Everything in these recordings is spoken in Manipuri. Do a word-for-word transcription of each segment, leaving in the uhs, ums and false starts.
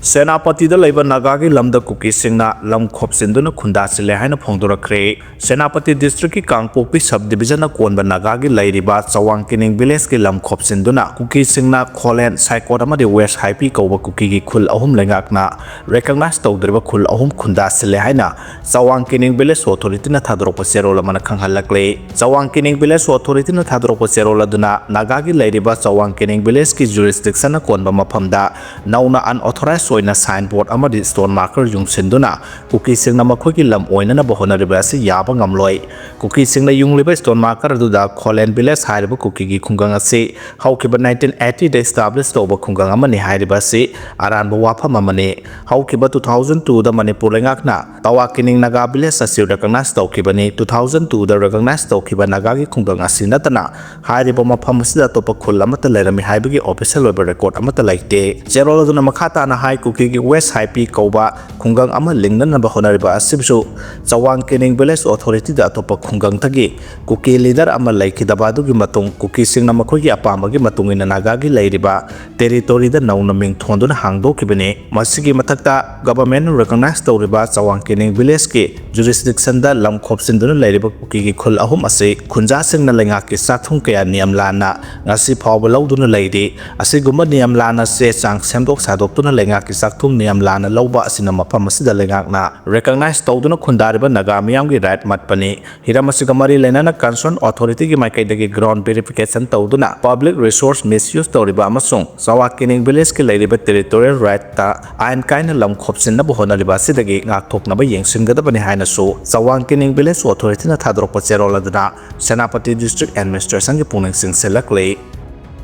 ꯁꯦꯅꯥꯄꯇꯤꯗ ꯂꯩꯕ ꯅꯥꯒꯥꯒꯤ ꯂꯝꯗ ꯀꯨꯀꯤꯁꯤꯡꯅ ꯂꯝ ꯈꯣꯞꯆꯤꯟꯗꯨꯅ ꯈꯨꯟꯗꯥꯁꯤꯜꯂꯦ ꯍꯥꯏꯅ ꯐꯣꯡꯗꯣꯔꯛꯈ꯭ꯔꯦ꯫ ꯁꯦꯅꯥꯄꯇꯤ district ꯀꯤ ꯀꯥꯡꯄꯣꯛꯄꯤ sub division ꯅ ꯀꯣꯟꯕ ꯅꯥꯒꯥꯒꯤ ꯂꯩꯔꯤꯕ ꯆꯋꯥꯡ ꯀꯤꯅꯤꯡ village ꯀꯤ ꯂꯝ ꯈꯣꯞꯆꯤꯟꯗꯨꯅ ꯀꯨꯀꯤꯁꯤꯡꯅ ꯈꯣꯂꯦꯟ, ꯁꯥꯏꯀꯣꯠ ꯑꯃꯗꯤ ꯋꯦꯁ ꯍꯥꯏꯄꯤ ꯀꯧꯕ ꯀꯨꯀꯤꯒꯤ ꯈꯨꯜ ꯑꯍꯨꯝ ꯂꯩꯉꯥꯛꯅ recognize ꯇꯧꯗ꯭ꯔꯤꯕ ꯈꯨꯜ ꯑꯍꯨꯝ ꯈꯨꯟꯗꯥꯁꯤꯜꯂꯦ ꯍꯥꯏꯅ ꯆꯋꯥꯡ ꯀꯤꯅꯤꯡ village authority ꯅ ꯊꯥꯗꯣꯔꯛꯄ ꯆꯦꯔꯣꯜ ꯑꯃꯅ ꯈꯪꯍꯜꯂꯛꯂꯤ꯫ ꯆꯋꯥꯡ ꯀꯤꯅꯤꯡ village authority ꯅ ꯊꯥꯗꯣꯔꯛꯄ ꯆꯦꯔꯣꯜ ꯑꯗꯨꯅ ꯅꯥꯒꯥꯒꯤ ꯂꯩꯔꯤꯕ ꯆꯋꯥꯡ ꯀꯤꯅꯤꯡ village ꯀꯤ jurisdiction ꯅ ꯀꯣꯟꯕ ꯃꯐꯝꯗ ꯅꯧꯅ unauthorized ꯑꯣꯏꯅ sign board ꯑꯃꯗꯤ stone marker ꯌꯨꯡꯁꯤꯟꯗꯨꯅ ꯀꯨꯀꯤꯁꯤꯡꯅ ꯃꯈꯣꯏꯒꯤ ꯂꯝ ꯑꯣꯏꯅꯅꯕ ꯍꯣꯠꯅꯔꯤꯕ ꯑꯁꯤ ꯌꯥꯕ ꯉꯝꯂꯣꯏ꯫ ꯀꯨꯀꯤꯁꯤꯡꯅ ꯌꯨꯡꯂꯤꯕ stone marker ꯑꯗꯨꯗ ꯈꯣꯂꯦꯟ village ꯍꯥꯏꯔꯤꯕ ꯀꯨꯀꯤꯒꯤ ꯈꯨꯡꯒꯪ ꯑꯁꯤ ꯍꯧꯈꯤꯕ nineteen eighty ꯗ establish ꯇꯧꯕ ꯈꯨꯡꯒꯪ ꯑꯃꯅꯤ ꯍꯥꯏꯔꯤꯕ ꯑꯁꯤ ꯑꯔꯥꯟꯕ ꯋꯥꯐꯝ ꯑꯃꯅꯤ꯫ ꯍꯧꯈꯤꯕ two thousand two ꯗ ꯃꯅꯤꯄꯨꯔ ꯂꯩꯉꯥꯛꯅ ꯇꯋꯥ ꯀꯤꯅꯤꯡ ꯅꯥꯒꯥ village ꯑꯁꯤ recognize ꯇꯧꯈꯤꯕꯅꯤ꯫ Two thousand two ꯗ recognize ꯇꯧꯈꯤꯕ ꯅꯥꯒꯥꯒꯤ ꯈꯨꯡꯒꯪ ꯑꯁꯤ ꯅꯠꯇꯅ ꯍꯥꯏꯔꯤꯕ ꯃꯐꯝ ꯑꯁꯤꯗ ꯑꯇꯣꯞꯄ ꯈꯨꯜ ꯑꯃꯠꯇ ꯂꯩꯔꯝꯃꯤ ꯍꯥꯏꯕꯒꯤ official ꯑꯣꯏꯕ record ꯑꯃꯠꯇ ꯂꯩꯇꯦ꯫ ꯆꯦꯔꯣꯜ ꯑꯗꯨꯅ ꯃꯈꯥ ꯇꯥꯅ ꯍꯥꯏ, ꯀꯨꯀꯤꯒꯤ ꯋꯦꯁ ꯍꯥꯏꯄꯤ ꯀꯧꯕ ꯈꯨꯡꯒꯪ ꯑꯃ ꯂꯤꯡꯅꯅꯕ ꯍꯣꯠꯅꯔꯤꯕ ꯑꯁꯤꯕꯨꯁꯨ ꯆꯋꯥꯡ ꯀꯤꯅꯤꯡ village authority ꯗ ꯑꯇꯣꯞꯄ ꯈꯨꯡꯒꯪꯗꯒꯤ ꯀꯨꯀꯤ leader ꯑꯃ ꯂꯩꯈꯤꯗꯕ ꯑꯗꯨꯒꯤ ꯃꯇꯨꯡ ꯀꯨꯀꯤꯁꯤꯡꯅ ꯃꯈꯣꯏꯒꯤ ꯑꯄꯥꯝꯕꯒꯤ ꯃꯇꯨꯡ ꯏꯟꯅ ꯅꯥꯒꯥꯒꯤ ꯂꯩꯔꯤꯕ territory ꯗ ꯅꯧꯅ ꯃꯤꯡ ꯊꯣꯟꯗꯨꯅ ꯍꯥꯡꯗꯣꯛꯈꯤꯕꯅꯤ꯫ ꯃꯁꯤꯒꯤ ꯃꯊꯛꯇ government ꯅ recognize ꯇꯧꯔꯤꯕ ꯆꯋꯥꯡ ꯀꯤꯅꯤꯡ village ꯀꯤ jurisdiction ꯗ ꯂꯝ ꯈꯣꯞꯆꯤꯟꯗꯨꯅ ꯂꯩꯔꯤꯕ ꯀꯨꯀꯤꯒꯤ ꯈꯨꯜ ꯑꯍꯨꯝ ꯑꯁꯤ ꯈꯨꯟꯖꯥꯁꯤꯡꯅ ꯂꯩꯉꯥꯛꯀꯤ ꯆꯥꯛꯊꯨꯡ ꯀꯌꯥ ꯅꯤꯌꯝ ꯂꯥꯟꯅ ꯉꯁꯤ ꯐꯥꯎꯕ ꯂꯧꯗꯨꯅ ꯂꯩꯔꯤ꯫ ꯑꯁꯤꯒꯨꯝꯕ ꯅꯤꯌꯝ ꯂꯥꯟꯅ ꯆꯦ ꯆꯥꯡ ꯁꯦꯝꯗꯣꯛ ꯁꯥꯗꯣꯛꯇꯨꯅ ꯂꯩꯉꯥꯛꯀꯤ ꯆꯥꯛꯊꯨꯡ ꯅꯤꯌꯝ ꯂꯥꯟꯅ ꯂꯧꯕ ꯑꯁꯤꯅ ꯃꯐꯝ ꯑꯁꯤꯗ ꯂꯩꯉꯥꯛꯅ recognize ꯇꯧꯗꯨꯅ ꯈꯨꯟꯗꯥꯔꯤꯕ ꯅꯥꯒꯥ ꯃꯤꯌꯥꯝꯒꯤ right ꯃꯠꯄꯅꯤ꯫ ꯍꯤꯔꯝ ꯑꯁꯤꯒ ꯃꯔꯤ ꯂꯩꯅꯅ concern authority ꯒꯤ ꯃꯥꯏꯀꯩꯗꯒꯤ ground verification ꯇꯧꯗꯨꯅ public resource misuse ꯇꯧꯔꯤꯕ ꯑꯃꯁꯨꯡ ꯆꯋꯥꯡ ꯀꯤꯅꯤꯡ village ꯀꯤ ꯂꯩꯔꯤꯕ territorial right ꯇ ꯑꯥꯏꯟ ꯀꯥꯏꯅ ꯂꯝ ꯈꯣꯞꯆꯤꯟꯅꯕ ꯍꯣꯠꯅꯔꯤꯕ ꯑꯁꯤꯗꯒꯤ ꯉꯥꯛꯊꯣꯛꯅꯕ ꯌꯦꯡꯁꯤꯟꯒꯗꯕꯅꯤ ꯍꯥꯏꯅꯁꯨ ꯆꯋꯥꯡ ꯀꯤꯅꯤꯡ village authority ꯅ ꯊꯥꯗꯣꯔꯛꯄ ꯆꯦꯔꯣꯜ ꯑꯗꯨꯅ ꯁꯦꯅꯥꯄꯇꯤ district administration ꯒꯤ ꯄꯨꯛꯅꯤꯡ ꯆꯤꯡꯁꯤꯜꯂꯛꯂꯤ꯫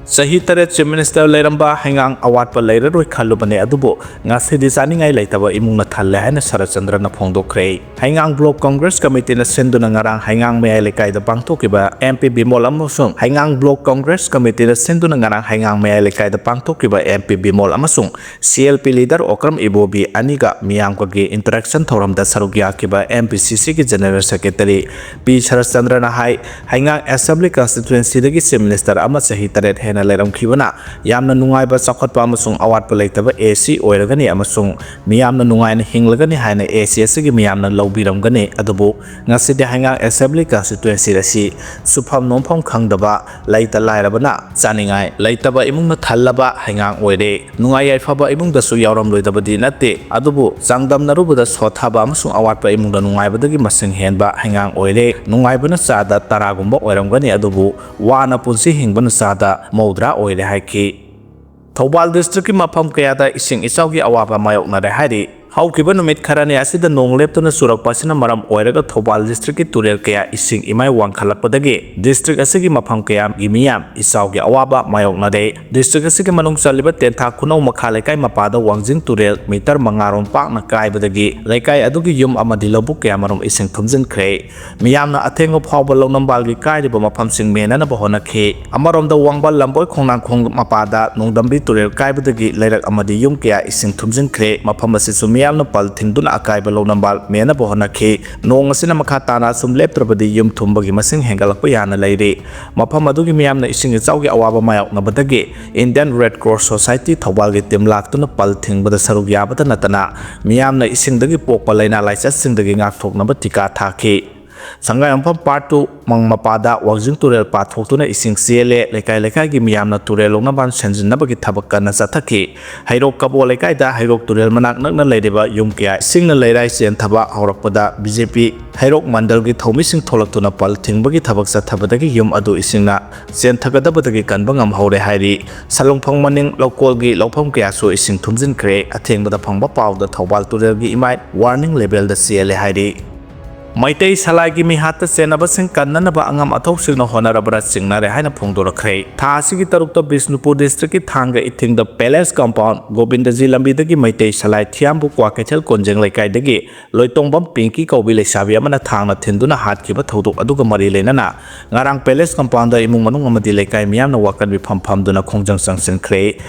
ꯆꯍꯤ ꯇꯔꯦꯠ Chief Minister ꯂꯩꯔꯝꯕ ꯍꯩꯉꯥꯡ ꯑꯋꯥꯠꯄ ꯂꯩꯔꯔꯣꯏ ꯈꯜꯂꯨꯕꯅꯦ, ꯑꯗꯨꯕꯨ ꯉꯁꯤꯗꯤ ꯆꯥꯅꯤꯡꯉꯥꯏ ꯂꯩꯇꯕ ꯏꯃꯨꯡꯅ ꯊꯜꯂꯦ ꯍꯥꯏꯅ ꯁꯔꯠꯆꯟꯗ꯭ꯔꯅ ꯐꯣꯡꯗꯣꯛꯈ꯭ꯔꯦ꯫ ꯍꯩꯉꯥꯡ Block Congress Committee ꯅ ꯁꯤꯟꯗꯨꯅ ꯉꯔꯥꯡ ꯍꯩꯉꯥꯡ ꯃꯌꯥꯏ ꯂꯩꯀꯥꯏꯗ ꯄꯥꯡꯊꯣꯛꯈꯤꯕ M P ꯕꯤꯃꯣꯜ ꯑꯃꯁꯨꯡ ꯍꯩꯉꯥꯡ Block Congress Committee ꯅ ꯁꯤꯟꯗꯨꯅ ꯉꯔꯥꯡ ꯍꯩꯉꯥꯡ ꯃꯌꯥꯏ ꯂꯩꯀꯥꯏꯗ ꯄꯥꯡꯊꯣꯛꯈꯤꯕ M P ꯕꯤꯃꯣꯜ ꯑꯃꯁꯨꯡ C L P leader Okram ꯏꯕꯣꯕꯤ ꯑꯅꯤꯒ ꯃꯤꯌꯥꯝꯒꯒꯤ interaction ꯊꯧꯔꯝꯗ ꯁꯔꯨꯛ ꯌꯥꯈꯤꯕ M P C C ꯒꯤ General Secretary ꯄꯤ ꯁꯔꯠꯆꯟꯗ꯭ꯔꯅ ꯍꯥꯏ, ꯍꯩꯉꯥꯡ Assembly Constituency ꯗꯒꯤ Chief Minister ꯑꯃ ꯆꯍꯤ ꯇꯔꯦꯠ ꯍꯦꯟꯅ ꯂꯩꯔꯝꯈꯤꯕꯅ ꯌꯥꯝꯅ ꯅꯨꯡꯉꯥꯏꯕ, ꯆꯥꯎꯈꯠꯄ ꯑꯃꯁꯨꯡ ꯑꯋꯥꯠꯄ ꯂꯩꯇꯕ ꯑꯦ ꯁꯤ ꯑꯣꯏꯔꯒꯅꯤ ꯑꯃꯁꯨꯡ ꯃꯤꯌꯥꯝꯅ ꯅꯨꯡꯉꯥꯏꯅ ꯍꯤꯡꯂꯒꯅꯤ ꯍꯥꯏꯅ ꯑꯦ ꯁꯤ ꯑꯁꯤꯒꯤ ꯃꯤꯌꯥꯝꯅ ꯂꯧꯕꯤꯔꯝꯒꯅꯤ꯫ ꯑꯗꯨꯕꯨ ꯉꯁꯤꯗꯤ ꯍꯩꯉꯥꯡ ꯑꯦꯁꯦꯝꯕ꯭ꯂꯤ ꯀꯟꯁꯇꯤꯇ꯭ꯋꯦꯟꯁꯤ ꯑꯁꯤ ꯁꯨꯐꯝ ꯅꯣꯝꯐꯝ ꯈꯪꯗꯕ, ꯂꯩꯇ ꯂꯥꯏꯔꯕꯅ ꯆꯥꯅꯤꯡꯉꯥꯏ ꯂꯩꯇꯕ ꯏꯃꯨꯡꯅ ꯊꯜꯂꯕ ꯍꯩꯉꯥꯡ ꯑꯣꯏꯔꯦ꯫ ꯅꯨꯡꯉꯥꯏ ꯌꯥꯏꯐꯕ ꯏꯃꯨꯡꯗꯁꯨ ꯌꯥꯎꯔꯝꯂꯣꯏꯗꯕꯗꯤ ꯅꯠꯇꯦ, ꯑꯗꯨꯕꯨ ꯆꯥꯡꯗꯝꯅꯔꯨꯕꯗ ꯁꯣꯠꯊꯕ ꯑꯃꯁꯨꯡ ꯑꯋꯥꯠꯄ ꯏꯃꯨꯡꯗ ꯅꯨꯡꯉꯥꯏꯕꯗꯒꯤ ꯃꯁꯤꯡ ꯍꯦꯟꯕ ꯍꯩꯉꯥꯡ ꯑꯣꯏꯔꯦ꯫ ꯅꯨꯡꯉꯥꯏꯕꯅ ꯆꯥꯗ ꯇꯔꯥꯒꯨꯝꯕ ꯑꯣꯏꯔꯝꯒꯅꯤ, ꯑꯗꯨꯕꯨ ꯋꯥꯅ ꯄꯨꯟꯁꯤ ꯍꯤꯡꯕꯅ ꯆꯥꯗ ꯃꯧꯗ꯭ꯔꯥ ꯑꯣꯏꯔꯦ ꯍꯥꯏꯈꯤ꯫ ꯊꯧꯕꯥꯜ ꯗꯤꯁꯇ꯭ꯔꯤꯛꯀꯤ ꯃꯐꯝ ꯀꯌꯥꯗ ꯏꯁꯤꯡ ꯏꯆꯥꯎꯒꯤ ꯑꯋꯥꯕ ꯃꯥꯌꯣꯛꯅꯔꯦ ꯍꯥꯏꯔꯤ꯫ ꯍꯧꯈꯤꯕ ꯅꯨꯃꯤꯠ ꯈꯔꯅꯤ ꯑꯁꯤꯗ ꯅꯣꯡ ꯂꯦꯞꯇꯅ ꯆꯨꯔꯛꯄ ꯑꯁꯤꯅ ꯃꯔꯝ ꯑꯣꯏꯔꯒ ꯊꯧꯕꯥꯜ ꯗꯤꯁꯇ꯭ꯔꯤꯛꯀꯤ ꯇꯨꯔꯦꯜ ꯀꯌꯥ ꯏꯁꯤꯡ ꯏꯃꯥꯏ ꯋꯥꯡꯈꯠꯂꯛꯄꯗꯒꯤ ꯗꯤꯁꯇ꯭ꯔꯤꯛ ꯑꯁꯤꯒꯤ ꯃꯐꯝ ꯀꯌꯥꯒꯤ ꯃꯤꯌꯥꯝ ꯏꯆꯥꯎꯒꯤ ꯑꯋꯥꯕ ꯃꯥꯌꯣꯛꯅꯔꯦ꯫ ꯗꯤꯁꯇ꯭ꯔꯤꯛ ꯑꯁꯤꯒꯤ ꯃꯅꯨꯡ ꯆꯜꯂꯤꯕ ꯇꯦꯟꯊꯥ ꯈꯨꯅꯧ ꯃꯈꯥ ꯂꯩꯀꯥꯏ ꯃꯄꯥꯗ ꯋꯥꯡꯖꯤꯡ ꯇꯨꯔꯦꯜ ꯃꯤꯇꯔ ꯃꯉꯥ ꯔꯣꯝ ꯄꯥꯛꯅ ꯀꯥꯏꯕꯗꯒꯤ ꯂꯩꯀꯥꯏ ꯑꯗꯨꯒꯤ ꯌꯨꯝ ꯑꯃꯗꯤ ꯂꯧꯕꯨꯛ ꯀꯌꯥ ꯃꯔꯨꯝ ꯏꯁꯤꯡ ꯊꯨꯝꯖꯤꯟꯈ꯭ꯔꯦ꯫ ꯃꯤꯌꯥꯝꯅ ꯑꯊꯦꯡꯕ ꯐꯥꯎꯕ ꯂꯧꯅꯝꯕꯥꯜꯒꯤ ꯀꯥꯏꯔꯤꯕ ꯃꯐꯝꯁꯤꯡ ꯃꯦꯟꯅꯅꯕ ꯍꯣꯠꯅꯈꯤ꯫ ꯑꯃꯔꯣꯝꯗ ꯋꯥꯡꯕ ꯂꯝꯕꯣꯏ ꯈꯣꯡꯅꯥꯡꯈꯣꯡ ꯃꯄꯥꯗ ꯅꯣꯡꯗꯝꯕꯤ ꯇꯨꯔꯦꯜ ꯀꯥꯏꯕꯗꯒꯤ ꯂꯩꯔꯛ ꯑꯃꯗꯤ ꯌꯨꯝ ꯀꯌꯥ ꯏꯁꯤꯡ ꯊꯨꯝꯖꯤꯟꯈ꯭ꯔꯦ꯫ ꯃꯐꯝ ꯑꯁꯤꯁꯨ ꯃꯤꯌꯥꯝꯅ ꯄꯜ ꯊꯤꯡꯗꯨꯅ ꯑꯀꯥꯏꯕ ꯂꯧꯅꯝꯕꯥꯜ ꯃꯦꯟꯅꯕ ꯍꯣꯠꯅꯈꯤ꯫ ꯅꯣꯡ ꯑꯁꯤꯅ ꯃꯈꯥ ꯇꯥꯅ ꯑꯁꯨꯝ ꯂꯦꯞꯇ꯭ꯔꯕꯗꯤ ꯌꯨꯝ ꯊꯨꯝꯕꯒꯤ ꯃꯁꯤꯡ ꯍꯦꯟꯒꯠꯂꯛꯄ ꯌꯥꯅ ꯂꯩꯔꯤ꯫ ꯃꯐꯝ ꯑꯗꯨꯒꯤ ꯃꯤꯌꯥꯝꯅ ꯏꯁꯤꯡ ꯏꯆꯥꯎꯒꯤ ꯑꯋꯥꯕ ꯃꯥꯌꯣꯛꯅꯕꯗꯒꯤ Indian Red Cross Society ꯊꯧꯕꯥꯜꯒꯤ ꯇꯤꯝ ꯂꯥꯛꯇꯨꯅ ꯄꯜ ꯊꯤꯡꯕꯗ ꯁꯔꯨꯛ ꯌꯥꯕꯇ ꯅꯠꯇꯅ ꯃꯤꯌꯥꯝꯅ ꯏꯁꯤꯡꯗꯒꯤ ꯄꯣꯛꯄ ꯂꯥꯏꯅꯥ ꯂꯥꯏꯆꯠꯁꯤꯡꯗꯒꯤ ꯉꯥꯛꯊꯣꯛꯅꯕ ꯇꯤꯀꯥ ꯊꯥꯈꯤ꯫ ꯁꯉꯥꯏꯌꯨꯝꯐꯝ ꯄꯥꯔꯠ ꯇꯨ ꯃꯪ ꯃꯄꯥꯗ ꯋꯥꯡꯖꯤꯡ ꯇꯨꯔꯦꯜ ꯄꯥꯊꯣꯛꯇꯨꯅ ꯏꯁꯤꯡ ꯆꯦꯜꯂꯦ꯫ ꯂꯩꯀꯥꯏ ꯂꯩꯀꯥꯏꯒꯤ ꯃꯤꯌꯥꯝꯅ ꯇꯨꯔꯦꯜ ꯂꯧꯅꯕꯥꯟ ꯁꯦꯝꯖꯤꯟꯅꯕꯒꯤ ꯊꯕꯛ ꯀꯟꯅ ꯆꯠꯊꯈꯤ꯫ ꯍꯩꯔꯣꯛ ꯀꯕꯣ ꯂꯩꯀꯥꯏꯗ ꯍꯩꯔꯣꯛ ꯇꯨꯔꯦꯜ ꯃꯅꯥꯛ ꯅꯛꯅ ꯂꯩꯔꯤꯕ ꯌꯨꯝ ꯀꯌꯥ ꯏꯁꯤꯡꯅ ꯂꯩꯔꯥꯏ ꯆꯦꯟꯊꯕ ꯍꯧꯔꯛꯄꯗ ꯕꯤ ꯖꯦ ꯄꯤ ꯍꯩꯔꯣꯛ ꯃꯟꯗꯜꯒꯤ ꯊꯧꯃꯤꯁꯤꯡ ꯊꯣꯛꯂꯛꯇꯨꯅ ꯄꯜ ꯊꯤꯡꯕꯒꯤ ꯊꯕꯛ ꯆꯠꯊꯕꯗꯒꯤ ꯌꯨꯝ ꯑꯗꯨ ꯏꯁꯤꯡꯅ ꯆꯦꯟꯊꯒꯗꯕꯗꯒꯤ ꯀꯟꯕ ꯉꯝꯍꯧꯔꯦ ꯍꯥꯏꯔꯤ꯫ ꯁꯂꯨꯡꯐꯪ ꯃꯅꯤꯡ ꯂꯧꯀꯣꯜꯒꯤ ꯂꯧꯐꯝ ꯀꯌꯥꯁꯨ ꯏꯁꯤꯡ ꯊꯨꯝꯖꯤꯟꯈ꯭ꯔꯦ꯫ ꯑꯊꯦꯡꯕꯗ ꯐꯪꯕ ꯄꯥꯎꯗ ꯊꯧꯕꯥꯜ ꯇꯨꯔꯦꯜꯒꯤ ꯏꯃꯥꯏ ꯋꯥꯔꯅꯤꯡ ꯂꯦꯚꯦꯜꯗ ꯆꯦꯜꯂꯦ ꯍꯥꯏꯔꯤ꯫ ꯃꯩꯇꯩ ꯁꯂꯥꯏꯒꯤ ꯃꯤꯍꯥꯠꯇ ꯆꯦꯟꯅꯕꯁꯤꯡ ꯀꯟꯅꯅꯕ ꯑꯉꯝ ꯑꯊꯧꯁꯤꯡꯅ ꯍꯣꯠꯅꯔꯕ꯭ꯔꯥ ꯆꯤꯡꯅꯔꯦ ꯍꯥꯏꯅ ꯐꯣꯡꯗꯣꯔꯛꯈ꯭ꯔꯦ꯫ ꯊꯥ ꯑꯁꯤꯒꯤ ꯇꯔꯨꯛꯇ ꯕꯤꯁꯅꯨꯄꯨꯔ ꯗꯤꯁꯇ꯭ꯔꯤꯛꯀꯤ ꯊꯥꯡꯒ ꯏꯊꯤꯡꯗ ꯄꯦꯂꯦꯁ ꯀꯝꯄꯥꯎꯟ ꯒꯣꯕꯤꯟꯗꯖꯤ ꯂꯝꯕꯤꯗꯒꯤ ꯃꯩꯇꯩ ꯁꯂꯥꯏ ꯊꯤꯌꯥꯝꯕꯨ ꯀ꯭ꯋꯥꯀꯩꯊꯦꯜ ꯀꯣꯟꯖꯦꯡ ꯂꯩꯀꯥꯏꯗꯒꯤ ꯂꯣꯏꯇꯣꯡꯕꯝ ꯄꯤꯡꯀꯤ ꯀꯧꯕꯤ ꯂꯩꯁꯥꯕꯤ ꯑꯃꯅ ꯊꯥꯡꯅ ꯊꯤꯟꯗꯨꯅ ꯍꯥꯠꯈꯤꯕ ꯊꯧꯗꯣꯛ ꯑꯗꯨꯒ ꯃꯔꯤ ꯂꯩꯅꯅ ꯉꯔꯥꯡ ꯄꯦꯂꯦꯁ ꯀꯝꯄꯥꯎꯟꯗ ꯏꯃꯨꯡ ꯃꯅꯨꯡ ꯑꯃꯗꯤ ꯂꯩꯀꯥꯏ ꯃꯤꯌꯥꯝꯅ ꯋꯥꯀꯠ ꯃꯤꯐꯝ ꯐꯝꯗꯨꯅ ꯈꯣꯡꯖꯪ ꯆꯪꯁꯤꯟꯈ꯭ꯔꯦ꯫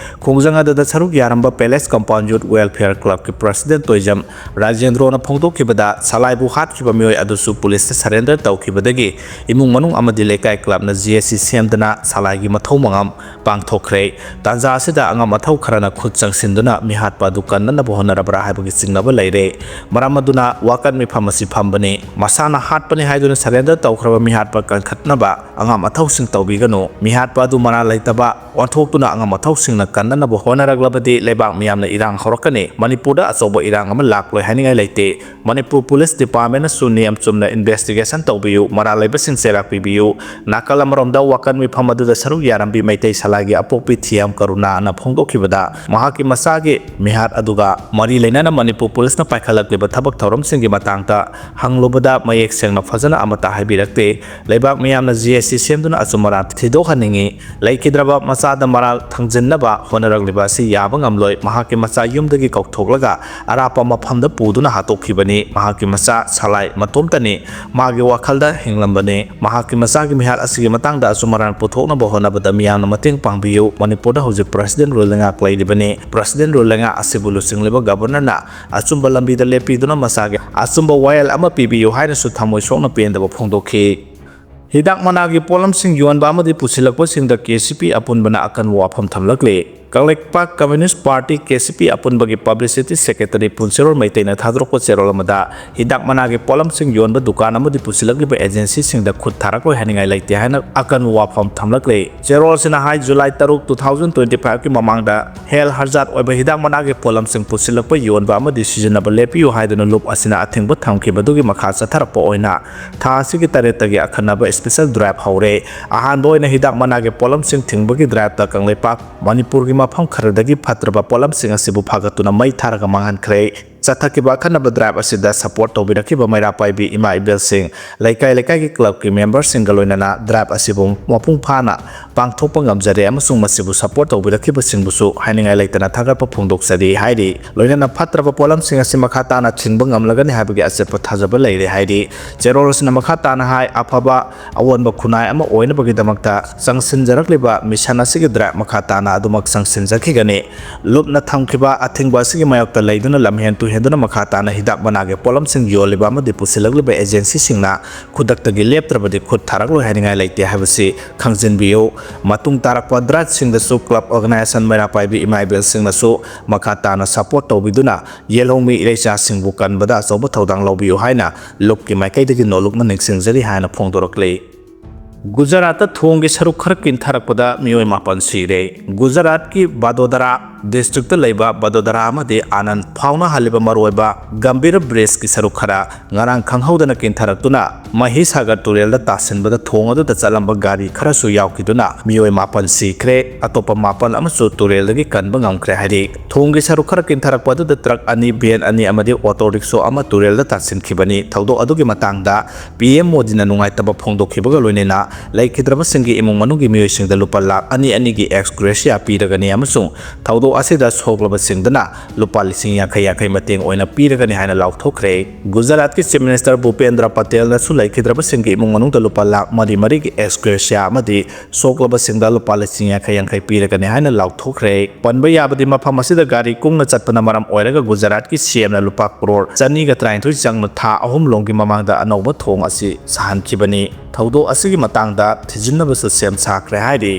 ꯈꯣꯡꯖꯪ ꯑꯗꯨꯗ ꯁꯔꯨꯛ ꯌꯥꯔꯝꯕ ꯄꯦꯂꯦꯁ ꯀꯝꯄꯥꯎꯟ ꯌꯨꯠ ꯋꯦꯜꯐꯤꯌꯔ ꯀ꯭ꯂꯕꯀꯤ ꯄ꯭ꯔꯁꯤꯗꯦꯟ ꯇꯣꯏꯖꯝ ꯔꯥꯖꯦꯟꯗ꯭ꯔꯣꯅ ꯐꯣꯡꯗꯣꯛꯈꯤꯕꯗ, ꯁꯂꯥꯏꯕꯨ ꯍꯥꯠꯈꯤꯕ ꯃꯤꯑꯣꯏ ꯑꯗꯨꯁꯨ ꯄꯨꯂꯤꯁꯇ surrender ꯇꯧꯈꯤꯕꯗꯒꯤ ꯏꯃꯨꯡ ꯃꯅꯨꯡ ꯑꯃꯗꯤ ꯂꯩꯀꯥꯏ clubꯅ G S T ꯁꯦꯝꯗꯨꯅ ꯁꯂꯥꯏꯒꯤ ꯃꯊꯧ ꯃꯉꯝ ꯄꯥꯡꯊꯣꯛꯈ꯭ꯔꯦ꯫ ꯇꯥꯟꯖꯥ ꯑꯁꯤꯗ ꯑꯉꯝ ꯑꯊꯧ ꯈꯔꯅ ꯈꯨꯠ ꯆꯪꯁꯤꯟꯗꯨꯅ ꯃꯤꯍꯥꯠꯄ ꯑꯗꯨ ꯀꯟꯅꯅꯕ ꯍꯣꯠꯅꯔꯕ꯭ꯔꯥ ꯍꯥꯏꯕꯒꯤ ꯆꯤꯡꯅꯕ ꯂꯩꯔꯦ꯫ ꯃꯔꯝ ꯑꯗꯨꯅ ꯋꯥꯀꯠ ꯃꯤꯐꯝ ꯑꯁꯤ ꯐꯝꯕꯅꯤ꯫ ꯃꯁꯥꯅ ꯍꯥꯠꯄꯅꯤ ꯍꯥꯏꯗꯨꯅ surrender ꯇꯧꯈ꯭ꯔꯕ ꯃꯤꯍꯥꯠꯄ ꯀꯟꯈꯠꯅꯕ ꯑꯉꯝ ꯑꯊꯧꯁꯤꯡ ꯇꯧꯕꯤꯒꯅꯨ꯫ ꯃꯤꯍꯥꯠꯄ ꯑꯗꯨ ꯃꯔꯥꯜ ꯂꯩꯇꯕ ꯑꯣꯟꯊꯣꯛꯇꯨꯅ ꯑꯉꯝ ꯑꯊꯧꯁꯤꯡꯅ ꯀꯟꯅꯅꯕ ꯍꯣꯠꯅꯔꯛꯂꯕꯗꯤ ꯂꯩꯕꯥꯛ ꯃꯤꯌꯥꯝꯅ ꯏꯔꯥꯡ ꯍꯧꯔꯛꯀꯅꯤ꯫ ꯃꯅꯤꯄꯨꯔꯗ ꯑꯆꯧꯕ ꯏꯔꯥꯡ ꯑꯃ ꯂꯥꯛꯂꯣꯏ ꯍꯥꯏꯅꯤꯡꯉꯥꯏ ꯂꯩꯇꯦ꯫ ꯃꯅꯤꯄꯨꯔ ꯄꯨꯂꯤꯁ ꯗꯤꯄꯥꯔꯠꯃꯦꯟꯅꯁꯨ ꯅꯤꯌꯝ ꯆꯨꯝꯅ investigation ꯇꯧꯕꯤꯌꯨ, ꯃꯔꯥꯜ ꯂꯩꯕꯁꯤꯡ ꯆꯩꯔꯥꯛ ꯄꯤꯕꯤꯌꯨ꯫ ꯅꯥꯀꯜ ꯑꯃꯔꯣꯝꯗ ꯋꯥꯀꯠ ꯃꯤꯐꯝ ꯑꯗꯨꯗ ꯁꯔꯨꯛ ꯌꯥꯔꯝꯕꯤ ꯃꯩꯇꯩ ꯁꯂꯥꯏꯒꯤ ꯑꯄꯣꯛꯄꯤ ꯊꯤꯌꯥꯝ ꯀꯔꯨꯅꯥꯅ ꯐꯣꯡꯗꯣꯛꯈꯤꯕꯗ, ꯃꯍꯥꯛꯀꯤ ꯃꯆꯥꯒꯤ ꯃꯤꯍꯥꯠ ꯑꯗꯨꯒ ꯃꯔꯤ ꯂꯩꯅꯅ ꯃꯅꯤꯄꯨꯔ ꯄꯨꯂꯤꯁꯅ ꯄꯥꯏꯈꯠꯂꯛꯂꯤꯕ ꯊꯕꯛ ꯊꯧꯔꯝꯁꯤꯡꯒꯤ ꯃꯇꯥꯡꯗ ꯍꯪꯂꯨꯕꯗ ꯃꯌꯦꯛ ꯁꯦꯡꯅ ꯐꯖꯅ ꯑꯃꯠꯇ ꯍꯥꯏꯕꯤꯔꯛꯇꯦ꯫ ꯂꯩꯕꯥꯛ ꯃꯤꯌꯥꯝꯅ G S T ꯁꯦꯝꯗꯨꯅ ꯑꯆꯨꯝ ꯑꯔꯥꯟ ꯊꯤꯗꯣꯛꯍꯟꯅꯤꯡꯏ꯫ ꯂꯩꯈꯤꯗ꯭ꯔꯕ ꯃꯆꯥꯗ ꯃꯔꯥꯜ ꯊꯪꯖꯤꯟꯅꯕ ꯍꯣꯠꯅꯔꯛꯂꯤꯕ ꯑꯁꯤ ꯌꯥꯕ ꯉꯝꯂꯣꯏ꯫ ꯃꯍꯥꯛꯀꯤ ꯃꯆꯥ ꯌꯨꯝꯗꯒꯤ ꯀꯧꯊꯣꯛꯂꯒ ꯑꯔꯥꯞꯄ ꯃꯐꯝꯗ ꯄꯨꯗꯨꯅ ꯍꯥꯠꯇꯣꯛꯈꯤꯕꯅꯤ꯫ ꯃꯍꯥꯛꯀꯤ ꯃꯆꯥ ꯁꯂꯥꯏ ꯃꯇꯣꯝꯇꯅꯤ꯫ ꯃꯥꯒꯤ ꯋꯥꯈꯜꯗ ꯍꯤꯡꯂꯝꯕꯅꯤ꯫ ꯃꯍꯥꯛꯀꯤ ꯃꯆꯥꯒꯤ ꯃꯤꯍꯥꯠ ꯑꯁꯤꯒꯤ ꯃꯇꯥꯡꯗ ꯑꯆꯨꯝ ꯑꯔꯥꯟ ꯄꯨꯊꯣꯛꯅꯕ ꯍꯣꯠꯅꯕꯗ ꯃꯤꯌꯥꯝꯅ ꯃꯇꯦꯡ ꯄꯥꯡꯕꯤꯌꯨ꯫ ꯃꯅꯤꯄꯨꯔꯗ ꯍꯧꯖꯤꯛ President Rule ꯂꯩꯉꯥꯛ ꯂꯩꯔꯤꯕꯅꯤ꯫ President Rule ꯂꯩꯉꯥꯛ ꯑꯁꯤꯕꯨ ꯂꯨꯆꯤꯡꯂꯤꯕ Governorꯅ ꯑꯆꯨꯝꯕ ꯂꯝꯕꯤꯗ ꯂꯦꯞꯄꯤꯗꯨꯅ ꯃꯆꯥꯒꯤ ꯑꯆꯨꯝꯕ ꯋꯥꯌꯦꯜ ꯑꯃ ꯄꯤꯕꯤꯌꯨ ꯍꯥꯏꯅꯁꯨ ꯊꯃꯣꯏ ꯁꯣꯛꯅ ꯄꯦꯟꯗꯕ ꯐꯣꯡꯗꯣꯛꯈꯤ꯫ ꯍꯤꯗꯥꯛ ꯃꯅꯥꯒꯤ ꯄꯣꯠꯂꯝꯁꯤꯡ ꯌꯣꯟꯕ ꯑꯃꯗꯤ ꯄꯨꯁꯤꯜꯂꯛꯄꯁꯤꯡꯗ K C P ꯑꯄꯨꯟꯕꯅ ꯑꯀꯟꯕ ꯋꯥꯐꯝ ꯊꯝꯂꯛꯂꯤ꯫ Kangleipak Communist Party, K C P ꯑꯄꯨꯟꯕꯒꯤ Publicity Secretary ꯄꯨꯟꯁꯤꯔꯣꯜ ꯃꯩꯇꯩꯅ ꯊꯥꯗꯣꯔꯛꯄ ꯆꯦꯔꯣꯜ ꯑꯃꯗ, ꯍꯤꯗꯥꯛ ꯃꯅꯥꯒꯤ ꯄꯣꯠꯂꯝꯁꯤꯡ ꯌꯣꯟꯕ ꯗꯨꯀꯥꯟ ꯑꯃꯗꯤ ꯄꯨꯁꯤꯜꯂꯛꯂꯤꯕ agencyꯁꯤꯡꯗ ꯈꯨꯠ ꯊꯥꯔꯛꯂꯣꯏ ꯍꯥꯏꯅꯤꯡꯉꯥꯏ ꯂꯩꯇꯦ ꯍꯥꯏꯅ ꯑꯀꯟꯕ ꯋꯥꯐꯝ ꯊꯝꯂꯛꯂꯤ꯫ ꯆꯦꯔꯣꯜꯁꯤꯅ ꯍꯥꯏ, July ꯇꯔꯨꯛ, two thousand twenty fiveꯀꯤ ꯃꯃꯥꯡꯗ health hazard ꯑꯣꯏꯕ ꯍꯤꯗꯥꯛ ꯃꯅꯥꯒꯤ ꯄꯣꯠꯂꯝꯁꯤꯡ ꯄꯨꯁꯤꯜꯂꯛꯄ, ꯌꯣꯟꯕ ꯑꯃꯗꯤ ꯁꯤꯖꯤꯟꯅꯕ ꯂꯦꯞꯄꯤꯌꯨ ꯍꯥꯏꯗꯨꯅ ꯂꯨꯞ ꯑꯁꯤꯅ ꯑꯊꯤꯡꯕ ꯊꯝꯈꯤꯕꯗꯨꯒꯤ ꯃꯈꯥ ꯆꯠꯊꯔꯛꯄ ꯑꯣꯏꯅ ꯊꯥ ꯑꯁꯤꯒꯤ ꯇꯔꯦꯠꯇꯒꯤ ꯑꯈꯟꯅꯕ special drive ꯍꯧꯔꯦ꯫ ꯑꯍꯥꯟꯕ ꯑꯣꯏꯅ ꯍꯤꯗꯥꯛ ꯃꯅꯥꯒꯤ ꯄꯣꯠꯂꯝꯁꯤꯡ ꯊꯤꯡꯕꯒꯤ driveꯇ ꯀꯪꯂꯩꯄꯥꯛ ꯃꯅꯤꯄꯨꯔꯒꯤ ꯃꯐꯝ ꯈꯔꯗꯒꯤ ꯐꯠꯇ꯭ꯔꯕ ꯄꯣꯠꯂꯝꯁꯤꯡ ꯑꯁꯤꯕꯨ ꯐꯥꯒꯠꯇꯨꯅ ꯃꯩ ꯊꯥꯔꯒ ꯃꯥꯡꯍꯟꯈ꯭ꯔꯦ꯫ ꯆꯠꯊꯈꯤꯕ ꯑꯈꯟꯅꯕ drive ꯑꯁꯤꯗ support ꯇꯧꯕꯤꯔꯛꯈꯤꯕ ꯃꯩꯔꯥ ꯄꯥꯏꯕꯤ ꯏꯃꯥ ꯏꯕꯦꯜꯁꯤꯡ, ꯂꯩꯀꯥꯏ ꯂꯩꯀꯥꯏꯒꯤ clubꯀꯤ memberꯁꯤꯡꯒ ꯂꯣꯏꯅꯅ drive ꯑꯁꯤꯕꯨ ꯃꯄꯨꯡ ꯐꯥꯅ ꯄꯥꯡꯊꯣꯛꯄ ꯉꯝꯖꯔꯦ ꯑꯃꯁꯨꯡ ꯃꯁꯤꯕꯨ support ꯇꯧꯕꯤꯔꯛꯈꯤꯕꯁꯤꯡꯕꯨꯁꯨ ꯍꯥꯏꯅꯤꯡꯉꯥꯏ ꯂꯩꯇꯅ ꯊꯥꯒꯠꯄ ꯐꯣꯡꯗꯣꯛꯆꯔꯤ ꯍꯥꯏꯔꯤ꯫ ꯂꯣꯏꯅꯅ ꯐꯠꯇ꯭ꯔꯕ ꯄꯣꯠꯂꯝꯁꯤꯡ ꯑꯁꯤ ꯃꯈꯥ ꯇꯥꯅ ꯊꯤꯡꯕ ꯉꯝꯂꯒꯅꯤ ꯍꯥꯏꯕꯒꯤ ꯑꯆꯦꯠꯄ ꯊꯥꯖꯕ ꯂꯩꯔꯦ ꯍꯥꯏꯔꯤ꯫ ꯆꯦꯔꯣꯜ ꯑꯁꯤꯅ ꯃꯈꯥ ꯇꯥꯅ ꯍꯥꯏ, ꯑꯐꯕ ꯑꯑꯣꯟꯕ ꯈꯨꯟꯅꯥꯏ ꯑꯃ ꯑꯣꯏꯅꯕꯒꯤꯗꯃꯛꯇ ꯆꯪꯁꯤꯟꯖꯔꯛꯂꯤꯕ mission ꯑꯁꯤꯒꯤ drive ꯃꯈꯥ ꯇꯥꯅ ꯑꯗꯨꯃꯛ ꯆꯪꯁꯤꯟꯖꯈꯤꯒꯅꯤ꯫ ꯂꯨꯞꯅ ꯊꯝꯈꯤꯕ ꯑꯊꯤꯡꯕ ꯑꯁꯤꯒꯤ ꯃꯥꯌꯣꯛꯇ ꯂꯩꯗꯨꯅ ꯂꯝꯍꯦꯟ ꯇꯨ- ꯍꯦꯟꯗꯨꯅ ꯃꯈꯥ ꯇꯥꯅ ꯍꯤꯗꯥꯛ ꯃꯅꯥꯒꯤ ꯄꯣꯠꯂꯝꯁꯤꯡ ꯌꯣꯜꯂꯤꯕ ꯑꯃꯗꯤ ꯄꯨꯁꯤꯜꯂꯛꯂꯤꯕ ꯑꯦꯖꯦꯟꯁꯤꯁꯤꯡꯅ ꯈꯨꯗꯛꯇꯒꯤ ꯂꯦꯞꯇ꯭ꯔꯕꯗꯤ ꯈꯨꯠ ꯊꯥꯔꯛꯂꯣꯏ ꯍꯥꯏꯅꯤꯡꯉꯥꯏ ꯂꯩꯇꯦ ꯍꯥꯏꯕꯁꯤ ꯈꯪꯖꯤꯟꯕꯤꯌꯨ꯫ ꯃꯇꯨꯡ ꯇꯥꯔꯛꯄ ꯗ꯭ꯔꯥꯏꯚꯁꯤꯡꯗꯁꯨ ꯀ꯭ꯂꯕ ꯑꯣꯔꯒꯅꯥꯏꯖꯦꯁꯟ ꯃꯩꯔꯥ ꯄꯥꯏꯕꯤ ꯏꯃꯥ ꯏꯕꯦꯜꯁꯤꯡꯅꯁꯨ ꯃꯈꯥ ꯇꯥꯅ ꯁꯄꯣꯔꯠ ꯇꯧꯕꯤꯗꯨꯅ ꯌꯦꯜꯍꯧꯃꯤ ꯏꯔꯩꯆꯥꯁꯤꯡꯕꯨ ꯀꯟꯕꯗ ꯑꯆꯧꯕ ꯊꯧꯗꯥꯡ ꯂꯧꯕꯤꯌꯨ ꯍꯥꯏꯅ ꯂꯨꯞꯀꯤ ꯃꯥꯏꯀꯩꯗꯒꯤ ꯅꯣꯂꯨꯛꯅ ꯅꯤꯡꯁꯤꯡꯖꯔꯤ ꯍꯥꯏꯅ ꯐꯣꯡꯗꯣꯔꯛꯂꯤ꯫ ꯒꯨꯖꯔꯥꯠꯇ ꯊꯣꯡꯒꯤ ꯁꯔꯨꯛ ꯈꯔ ꯀꯤꯟꯊꯔꯛꯄꯗ ꯃꯤꯑꯣꯏ ꯃꯥꯄꯟ ꯁꯤꯔꯦ꯫ ꯒꯨꯖꯔꯥꯠꯀꯤ ꯕꯗꯣꯗꯔꯥ ꯗꯤꯁꯇ꯭ꯔꯤꯛꯇ ꯂꯩꯕ ꯕꯗꯣꯗꯔꯥ ꯑꯃꯗꯤ ꯑꯥꯅꯟꯗ ꯐꯥꯎꯅꯍꯜꯂꯤꯕ ꯃꯔꯨꯑꯣꯏꯕ ꯒꯝꯚꯤꯔ ꯕ꯭ꯔꯤꯖꯀꯤ ꯁꯔꯨꯛ ꯈꯔ ꯉꯔꯥꯡ ꯈꯪꯍꯧꯗꯅ ꯀꯤꯟꯊꯔꯛꯇꯨꯅ ꯃꯍꯤꯁꯥꯒꯔ ꯇꯨꯔꯦꯜꯗ ꯇꯥꯁꯤꯟꯕꯗ ꯊꯣꯡ ꯑꯗꯨꯗ ꯆꯠꯂꯝꯕ ꯒꯥꯔꯤ ꯈꯔꯁꯨ ꯌꯥꯎꯈꯤꯗꯨꯅ ꯃꯤꯑꯣꯏ ꯃꯥꯄꯟ ꯁꯤꯈ꯭ꯔꯦ꯫ ꯑꯇꯣꯞꯄ ꯃꯥꯄꯜ ꯑꯃꯁꯨ ꯇꯨꯔꯦꯜꯗꯒꯤ ꯀꯟꯕ ꯉꯝꯈ꯭ꯔꯦ ꯍꯥꯏꯔꯤ꯫ ꯊꯣꯡꯒꯤ ꯁꯔꯨꯛ ꯈꯔ ꯀꯤꯟꯊꯔꯛꯄ ꯑꯗꯨꯗ ꯇ꯭ꯔꯛ ꯑꯅꯤ, ꯚꯦꯟ ꯑꯅꯤ ꯑꯃꯗꯤ ꯑꯣꯇꯣ ꯔꯤꯛꯁꯣ ꯑꯃ ꯇꯨꯔꯦꯜꯗ ꯇꯥꯁꯤꯟꯈꯤꯕꯅꯤ꯫ ꯊꯧꯗꯣꯛ ꯑꯗꯨꯒꯤ ꯃꯇꯥꯡꯗ ꯄꯤ ꯑꯦꯝ ꯃꯣꯗꯤꯅ ꯅꯨꯡꯉꯥꯏꯇꯕ ꯐꯣꯡꯗꯣꯛꯈꯤꯕꯒ ꯂꯣꯏꯅꯅ ꯂꯩꯈꯤꯗ꯭ꯔꯕꯁꯤꯡꯒꯤ ꯏꯃꯨꯡ ꯃꯅꯨꯡꯒꯤ ꯃꯤꯑꯣꯏꯁꯤꯡꯗ ꯂꯨꯄꯥ ꯂꯥꯈ ꯑꯅꯤ ꯑꯅꯤꯒꯤ ꯑꯦꯛꯁ ꯒ꯭ꯔꯦꯁꯤꯌꯥ ꯄꯤꯔꯒꯅꯤ ꯑꯃꯁꯨꯡ ꯊꯧꯗꯣꯛ ꯑꯁꯤꯗ ꯁꯣꯛꯂꯕꯁꯤꯡꯗꯅ ꯂꯨꯄꯥ ꯂꯤꯁꯤꯡ ꯌꯥꯡꯈꯩ ꯌꯥꯡꯈꯩ ꯃꯇꯦꯡ ꯑꯣꯏꯅ ꯄꯤꯔꯒꯅꯤ ꯍꯥꯏꯅ ꯂꯥꯎꯊꯣꯛꯈ꯭ꯔꯦ꯫ ꯒꯨꯖꯔꯥꯠꯀꯤ ꯆꯤꯐ ꯃꯤꯅꯤꯁꯇꯔ ꯚꯨꯄꯦꯟꯗ꯭ꯔ ꯄꯇꯦꯜꯅꯁꯨ ꯂꯩꯈꯤꯗ꯭ꯔꯕꯁꯤꯡꯒꯤ ꯏꯃꯨꯡ ꯃꯅꯨꯡꯗ ꯂꯨꯄꯥ ꯂꯥꯈ ꯃꯔꯤ ꯃꯔꯤꯒꯤ ꯑꯦꯛꯁ ꯒ꯭ꯔꯦꯁꯤꯌꯥ ꯑꯃꯗꯤ ꯁꯣꯛꯂꯕꯁꯤꯡꯗ ꯂꯨꯄꯥ ꯂꯤꯁꯤꯡ ꯌꯥꯡꯈꯩ ꯌꯥꯡꯈꯩ ꯄꯤꯔꯒꯅꯤ ꯍꯥꯏꯅ ꯂꯥꯎꯊꯣꯛꯈ꯭ꯔꯦ꯫ ꯄꯟꯕ ꯌꯥꯕꯗꯤ ꯃꯐꯝ ꯑꯁꯤꯗ ꯒꯥꯔꯤ ꯀꯨꯡꯅ ꯆꯠꯄꯅ ꯃꯔꯝ ꯑꯣꯏꯔꯒ ꯒꯨꯖꯔꯥꯠꯀꯤ ꯁꯤ ꯑꯦꯝꯅ ꯂꯨꯄꯥ ꯀ꯭ꯔꯣꯔ ꯆꯅꯤꯒ ꯇꯔꯥꯅꯤꯊꯣꯏ ꯆꯪꯅ ꯊꯥ ꯑꯍꯨꯝ ꯂꯣꯝꯒꯤ ꯃꯃꯥꯡꯗ ꯑꯅꯧꯕ ꯊꯣꯡ ꯑꯁꯤ ꯁꯥꯍꯟꯈꯤꯕꯅꯤ꯫ ꯊꯧꯗꯣꯛ ꯑꯁꯤꯒꯤ ꯃꯇꯥꯡꯗ ꯊꯤꯖꯤꯟꯅꯕꯁꯨ ꯁꯦꯝ ꯁꯥꯈ꯭ꯔꯦ ꯍꯥꯏꯔꯤ꯫